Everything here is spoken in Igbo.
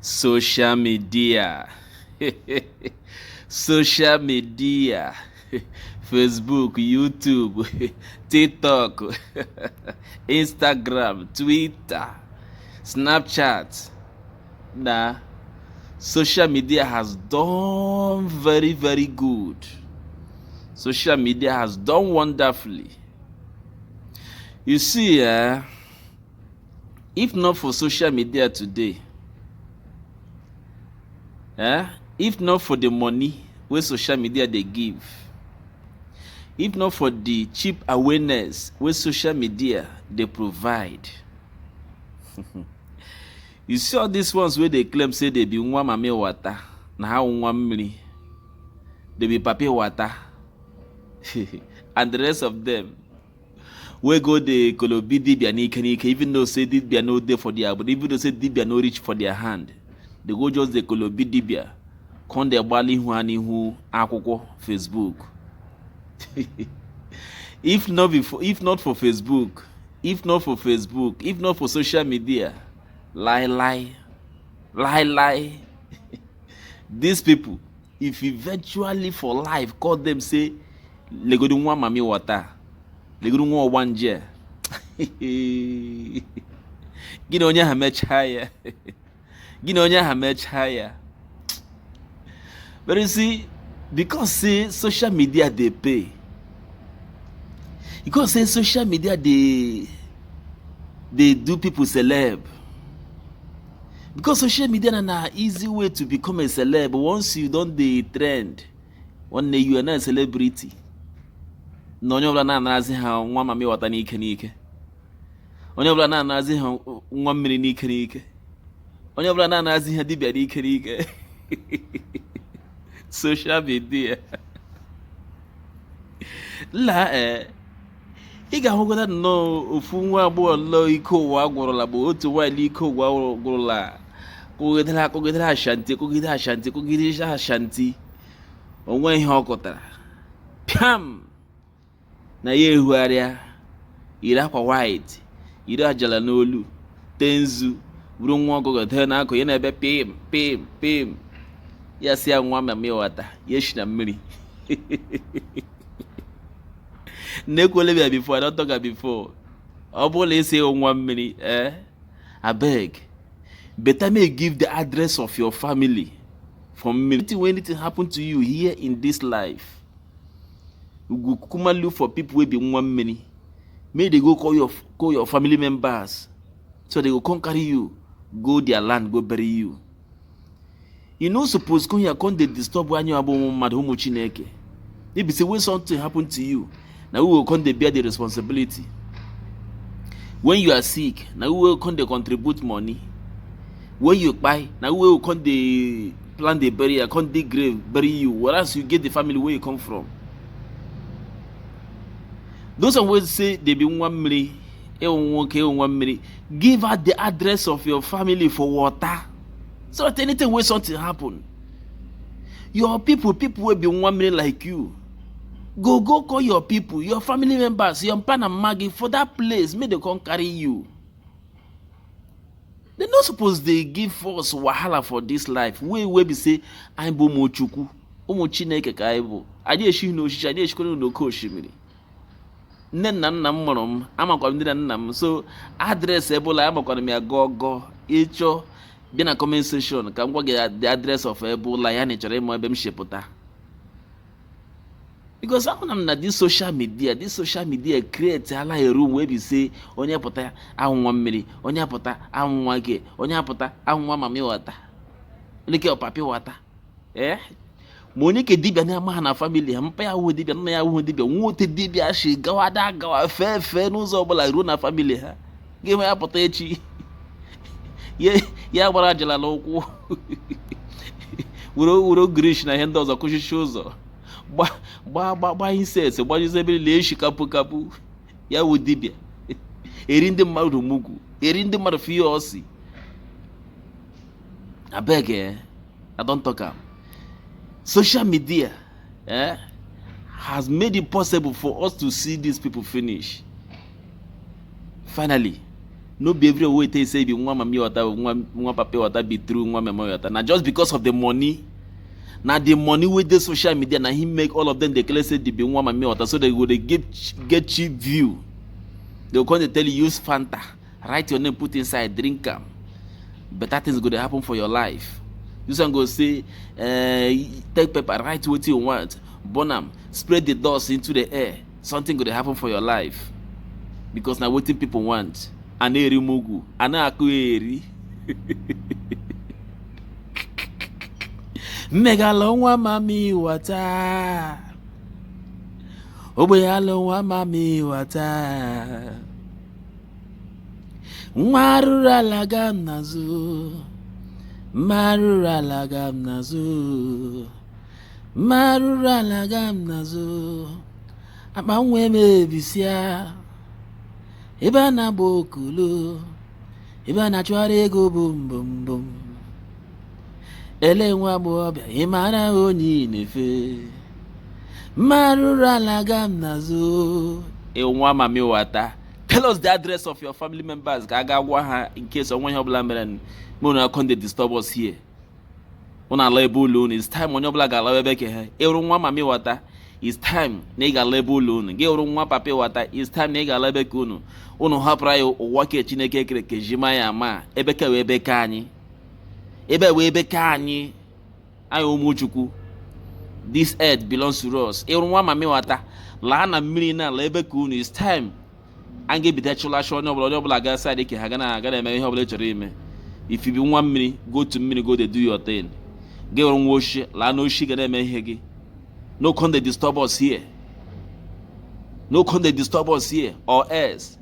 Social media, social media, Facebook, YouTube, TikTok, Instagram, Twitter, Snapchat. Na social media has done very, very good. Social media has done wonderfully. You see, if not for social media today, if not for the money wey social media dey give, if not for the cheap awareness wey social media dey provide, you see all these ones wey dey claim say they be nwa mami wata, na ha nwa mmiri, they be papi wata, and the rest of them wey go dey kolobi dibia n'ike n'ike, even though say dibia no dey for their, but even though say dibia no reach for their hand, they go just dey kolobi dibia, come dey gbali ihu ha n'ihu akwụkwọ Facebook. If not before, if not for Facebook, if not for Facebook, if not for social media, lie lie lie lie, these people, if eventually for life call them say legodi nwa mami wata, legodi nwa ọgbanje, gị na onye ha mechaa ya, gị na onye ha mechaa ya. But you see, because say social media dey pay, because say social media dey do people celeb, because social media na easy way to become a celeb. Once you don dey trend, one day you are not a celebrity. Na onye ọbụla na-anazi ha nwa mami wata n'ike n'ike, onye ọbụla na-anazi ha nwa mmiri n'ike n'ike, onye ọbụla na-anazi ha dibịa n'ike n'ike. Social media nla ee, ị ga-ahụgota nnọọ ofu nwa agbọghọ nnọọ ike ụwa gwụrụla, bụ otu nwaanyị ike ụwa gwụrụla, kụgidere akụgidere ashanti, kụgide ashanti, kụgide ashanti, onwe ihe ọ kụtara pịam na ya ehugharịa, yiri akwa white, yiri ajala n'olu, tee nzu, buru nwa ọkụkọ dee n'akụ ya na-ebe pim pim pim. Ya si ya nwa mami wata, ya esi na mmiri. Nnekwele bịa before, I don talk am before. Ọ bụrụ na isi nwa mmiri, abeg, better may give the address of your family for mmiri. When anything happen to you here in this life, you go kukuma look for people wey be nwa mmiri, make they go call your family members, so they go come carry you go their land, go bury you. You no suppose come here come dey disturb anyị abụ ụmụ mmadụ, ụmụ Chineke. If be say when something happen to you, na we go come dey bear the responsibility. When you are sick, na we go come dey contribute money. When you kpai, na we go come dey plan the burial, come dig grave, bury you, whereas you get the family wey you come from. Those one wey say they be nwa mmiri, ewu nwoke, ewu nwa mmiri, give out the address of your family for water, so that anything wey something happen, your people, people wey be nwa mmiri like you, go call your people, your family members, your mpa na mma gị for that place, make they come carry you. They no suppose dey give us wahala for this life wey be say anyị bụ ụmụ Chukwu, ụmụ Chineke ka anyị bụ. Anyị esighị n'osisi, anyị esikwara n'oke osimiri. Nne na nna m mụrụ m, amakwara m ndị na nna m, so address ebe ụlọ amakwara m ya gọọ gọọ. Ịchọ bịa na comment section ka m gwa gị the address of ebe ụlọ ya na ị chọrọ ịma ebe m si pụta, because ahụna m na this social media create ala a room wey be say onye pụta ahụ nwa mmiri, onye apụta ahụ nwa gị, onye apụta ahụ nwa mami wata, onye ke papi wata, ma onye ke dibịa na-ama ha na family ha, mpa ya ahụhụ dibịa, nna ya ahụhụ dibịa, nwote dibịa shi gawada gawa fee fee n'ụzọ ọbụla ruo na family ha, ga-enwe ya pụta echi ya gbara ajala n'ụkwụ, were were grish na ihe ndị ọzọ kụchichi ụzọ, gba gba gba gba incense, gbanyụzi ebe niile, eshi kapụ kapụ, ya wụ dibịa eri ndị mmadụ mugwu, eri ndị mmadụ fiye ọsị. Abeg, I don talk am. Social media has made it possible for us to see these people finish finally. No be every way tell you say you be nwa mami water, nwa nwa papa water be true nwa mama water. Na just because of the money. Na the money wey dey social media na him make all of them dey claim say they be nwa mami water, so they go dey get cheap view. They go come dey tell you, use Fanta, write your name put inside, drink am. Better things go dey happen for your life. This one go say, take paper, write wetin you want, burn am, spread the dust into the air. Something go dey happen for your life. Because na wetin people want. A na-eri mugu, a na-akụ eri. Mmegala nwa mami wata. Ogbenye alụ nwa mami wata. Nwa arụrụ ala ga m n'azụ. Mma arụrụ ala ga m n'azụ. Mma arụrụ ala ga m n'azụ. Akpa nwa emebisia. Ebe a na-agba okolo. Ebe a na-achụgharị ego bum bum bum. Ele nwa agbọghọbịa, ị mara onye ị na-efe. Mma arụrụ ala ga m n'azụ. Nwa mami wata. Tell us the address of your family members ka a ga gwa ha in case onwe ihe ọbụla mere make una come dey disturb us here. Unu ala ebe ụlọ unu. It's time onye ọbụla ga-ala ebe ke ha. Ịrụ nwa mami wata, it's time na ị ga-ala ebe ụlọ unu. Gị hụrụ nwa papa wata, it's time na ị ga-ala ebe ka unu. Unu hapụrụ anyị ụwa ke Chineke kere kejima ya ama ebe ka wee ebe ka anyị. Ebe wee ebe ka anyị. Anyị ụmụ Chukwu. This earth belongs to us. Ịrụ nwa mami wata, laa na mmiri na ala ebe ka unu. It's time a ga-ebido chụlacha onye ọbụla gaa side ke ha ga na aga na-eme ihe ọbụla ị chọrọ ime. If you be nwa mmiri, go to mmiri, go dey do your thing. Gị hụrụ nwa oshi, laa n'oshi ga na-eme ihe gị. No come dey disturb us here. No come dey disturb us here or else.